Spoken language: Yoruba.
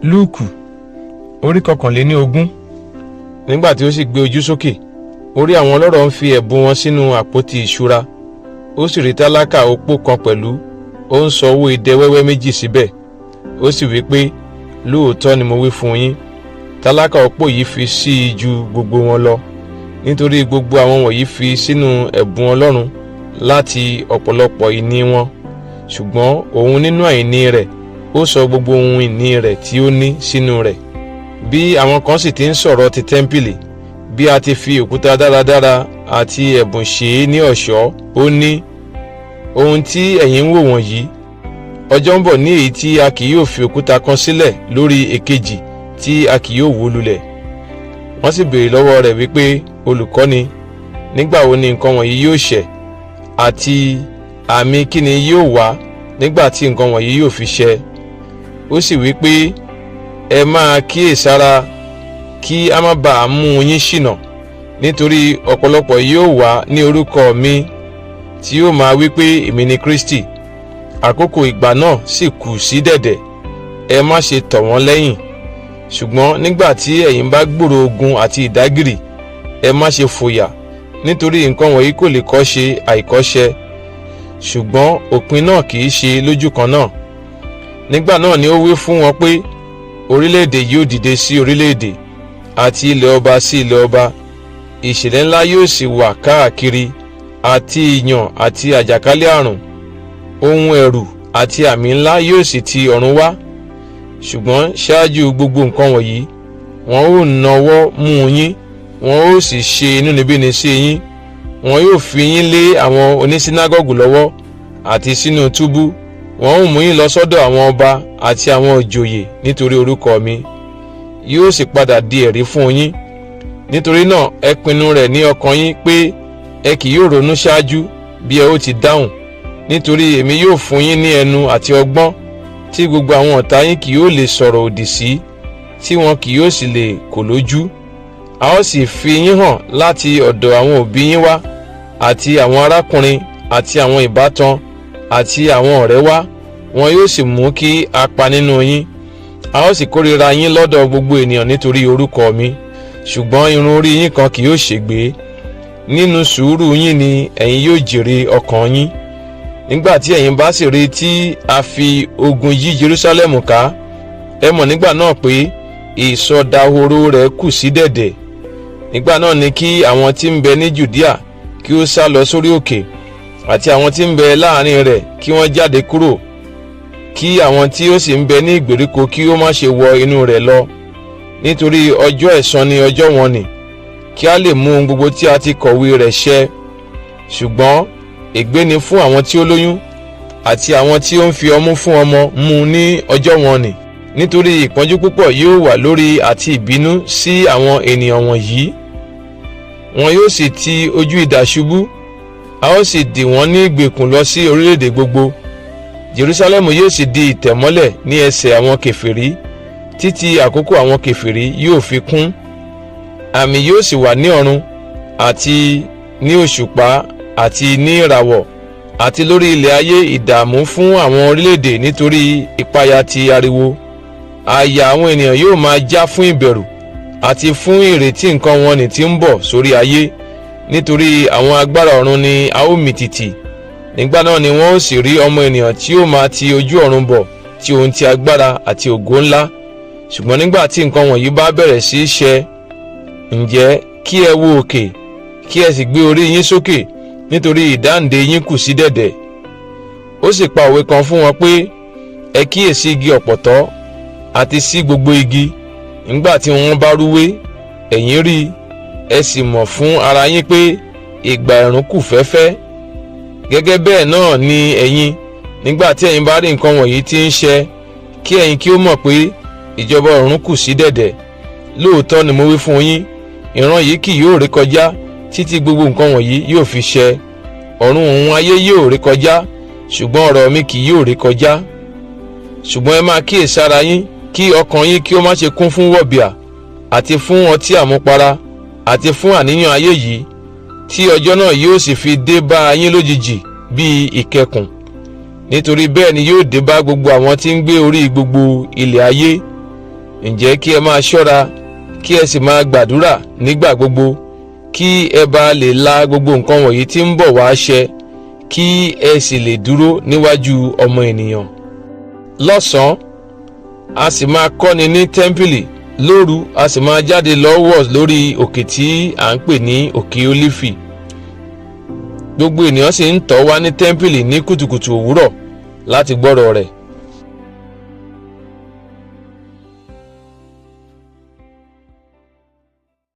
Lúùkù orí 21. Nígbà tí ó sì gbé ojú sókè, ó rí àwọn ọlọ́rọ̀ ń fi ẹ̀bùn wọn sínú àpótí ìṣúra. Ó sì rí tálákà opó kan pẹ̀lú, ó ń sọ owó idẹ wẹ́wẹ́ méjì síbẹ̀. Ó sì wí pé, "Lóòótọ́ ni mo wí fún yín, tálákà opó yìí fi sí i ju gbogbo wọn lọ, nítorí gbogbo àwọn wọ̀nyí fi sínú ẹ̀bùn Ọlọ́run láti ọ̀pọ̀lọpọ̀ ìní wọn, ṣùgbọ́n òun nínú àìní rẹ̀, ó sọ gbogbo ohun ìní rẹ̀ tí ó ní sínú rẹ̀." Bí àwọn kan sì ti ń sọ̀rọ̀ ti tẹ́ḿpìlì, bí a ti fi òkúta dáradára àti ẹ̀bùn ṣe é ní ọ̀ṣọ́, ó ní, "Ohun tí ẹ̀yin ń wò wọ̀nyí, ọjọ́ ń bọ̀ ní èyí tí a kì yóò fi òkúta kan sílẹ̀ lórí èkejì tí a kì yóò wó lulẹ̀." Wọ́n sì béèrè lọ́wọ́ rẹ̀ wípé, "Olùkọ́ni, nígbà wo ni nǹkan wọ̀nyí yóò ṣẹ, àti àmì kí ni yóò wá nígbà tí nǹkan wọ̀nyí yóò fi ṣẹ?" Ó sì wí pé, "Ẹ máa kíyèsára kí a má bàa mú yín ṣìnà, nítorí ọ̀pọ̀lọpọ̀ yóò wá ní orúkọ mi, tí yóò máa wí pé, 'Èmi ni Kristi,' àkókò ìgbà náà sì kù sí dẹ̀dẹ̀. Ẹ má ṣe tọ̀ wọ́n lẹ́yìn. Ṣùgbọ́n nígbà tí ẹ̀yin bá gbúròó ogun àti ìdágìrì, ẹ má ṣe fòyà, nítorí nǹkan wọ̀nyí kò lè kọ́ ṣe àìkọ́ṣẹ, ṣùgbọ́n òpin náà kì í ṣe lójú kan náà." Nígbà náà ni ó wí fún wọn pé, "Orílẹ̀-èdè yóò dìde sí orílẹ̀-èdè, àti ilẹ̀ ọba sí ilẹ̀ ọba. Ìṣẹ̀lẹ̀ ńlá yóò sì wà káàkiri, àti ìyàn àti àjàkálẹ̀ àrùn. Ohun ẹ̀rù àti àmì ńlá yóò sì ti ọ̀run wá. Ṣùgbọ́n ṣáájú gbogbo nǹkan wọ̀nyí, wọn ó nawọ́ mú yín, wọn ó sì ṣe inúnibíni sí yín. Wọn yóò fi yín lé àwọn onísínágọ́gù lọ́wọ́ àti sínú túbú. Wọn ó mú yín lọ sọ́dọ̀ àwọn ọba àti àwọn ìjòyè nítorí orúkọ mi. Yóò sì padà di ẹ̀rí fún yín. Nítorí náà, ẹ pinnu rẹ̀ ní ọkàn yín pé ẹ kì yóò ronú ṣáájú bí ẹ ó ti dáhùn, nítorí èmi yóò fún yín ní ẹnu àti ọgbọ́n tí gbogbo àwọn ọ̀tá yín kì yóò lè sọ̀rọ̀ òdì sí, tí wọn kì yóò sì lè kò lójú. A ó sì fi yín hàn láti ọ̀dọ̀ àwọn òbí yín wá, àti àwọn arákùnrin, àti àwọn ìbátan, àti àwọn ọ̀rẹ́ wá. Wọn yóò sì mú kí a pa nínú yín. A ó sì kórìíra yín lọ́dọ̀ gbogbo ènìyàn nítorí orúkọ mi. Ṣùgbọ́n irun orí yín kan kì yóò ṣègbé. Nínú sùúrù yín ni ẹ̀yin yóò jèrè ọkàn yín. Nígbà tí ẹ̀yin bá sì rí tí a fi ogun yí Jerusalem ká, ẹ mọ̀ nígbà náà pé ìsọdahoro rẹ̀ kù sí dẹ̀dẹ̀. Nígbà náà ni kí àwọn tí ń bẹ ní Judea kí ó sá lọ sórí òkè, àti àwọn tí ń bẹ láàrin rẹ̀ kí wọ́n jáde kúrò, kí àwọn tí ó sì ń bẹ ní ìgbèríko kí ó má ṣe wọ inú rẹ̀ lọ. Nítorí ọjọ́ ẹ̀san ni ọjọ́ wọn nì, kí a lè mú ohun gbogbo tí a ti kọ̀wé rẹ̀ ṣẹ. Ṣùgbọ́n ègbé ni fún àwọn tí ó lóyún àti àwọn tí ó ń fi ọmú fún ọmọ mu ní ọjọ́ wọn nì, nítorí ìpọ́njú púpọ̀ yóò wà lórí àti ìbínú sí àwọn ènìyàn wọ̀nyí. Wọn yóò sì ti ojú idà ṣubú, a ó sì dì wọ́n ní ìgbèkùn lọ sí orílẹ̀-èdè gbogbo. Jerusalem yóò sì di ìtẹ̀mọ́lẹ̀ ní ẹsẹ̀ àwọn kèfèrí títí àkókò àwọn kèfèrí yóò fi kún. Àmì yóò sì wà ní ọ̀run, àti ní òṣùpá, àti ní ìràwọ̀, àti lórí ilẹ̀ ayé, ìdààmú fún àwọn orílẹ̀-èdè nítorí ìpayà ti ariwo. Àyà àwọn ènìyàn yóò máa já fún ìbẹ̀rù àti fún ìrètí nǹkan wọn ní tí ń bọ̀ sórí ayé, nítorí àwọn agbára ọ̀run ni a ó mì tìtì. Nígbà náà ni wọ́n ó sì rí Ọmọ ènìyàn tí ó máa ti ojú ọ̀run bọ̀, tí òun ti agbára àti ògo ńlá. Ṣùgbọ́n nígbà tí nǹkan wọ̀nyí bá bẹ̀rẹ̀ sí í ṣẹ, ǹjẹ́ kí ẹ wo òkè, kí ẹ sì gbé orí yín sókè, nítorí ìdáǹdè yín kù sí dẹ̀dẹ̀." Ó sì pa òwe kan fún wọn pé, "Ẹ kíyèsí igi ọ̀pọ̀tọ́ àti sí gbogbo igi. Nígbà tí wọ́n bá rúwé, ẹ̀yin rí, ẹ sì mọ̀ fún ara yín pé ìgbà ẹ̀rùn kù fẹ́fẹ́. Gẹ́gẹ́ bẹ́ẹ̀ náà ni ẹ̀yin, nígbà tí ẹ̀yin bá rí nǹkan wọ̀nyí tí ń ṣẹ, kí ẹ̀yin kí ó mọ̀ pé ìjọba ọ̀run kù sí dẹ̀dẹ̀. Lóòótọ́ ni mo wí fún yín, ìran yìí kì yóò rékọjá títí gbogbo nǹkan wọ̀nyí yóò fi ṣẹ. Ọ̀run òun ayé yóò rékọjá, ṣùgbọ́n ọ̀rọ̀ mi kì yóò rékọjá. Ṣùgbọ́n ẹ máa kíyèsára yín, kí ọkàn yín kí ó má ṣe kún fún wọ̀bìà àti fún ọtí àmupara àti fún àníyàn ayé yìí, tí ọjọ́ náà yóò sì fi dé bá yín lójijì bíi ìkẹkùn. Nítorí bẹ́ẹ̀ ni yóò dé bá gbogbo àwọn tí ń gbé orí gbogbo ilẹ̀ ayé." Ǹjẹ́ kí ẹ máa ṣọ́ra, kí ẹ sì máa gbàdúrà nígbà gbogbo, kí ẹ bá lè la gbogbo nǹkan wọ̀nyí tí ń bọ̀ wá ṣẹ, kí ẹ sì lè dúró níwájú Ọmọ Ènìyàn. Lọ́sàn-án, a sì máa kọ́ni ní tẹ́ḿpìlì; lóru, a sì máa jáde lọ wọ̀ lórí òkè tí à ń pè ní Òkè Ólífì. Gbogbo ènìyàn sì ń tọ̀ wá ní tẹ́ḿpìlì ní kùtùkùtù òwúrọ̀ láti gbọ́rọ̀ rẹ̀.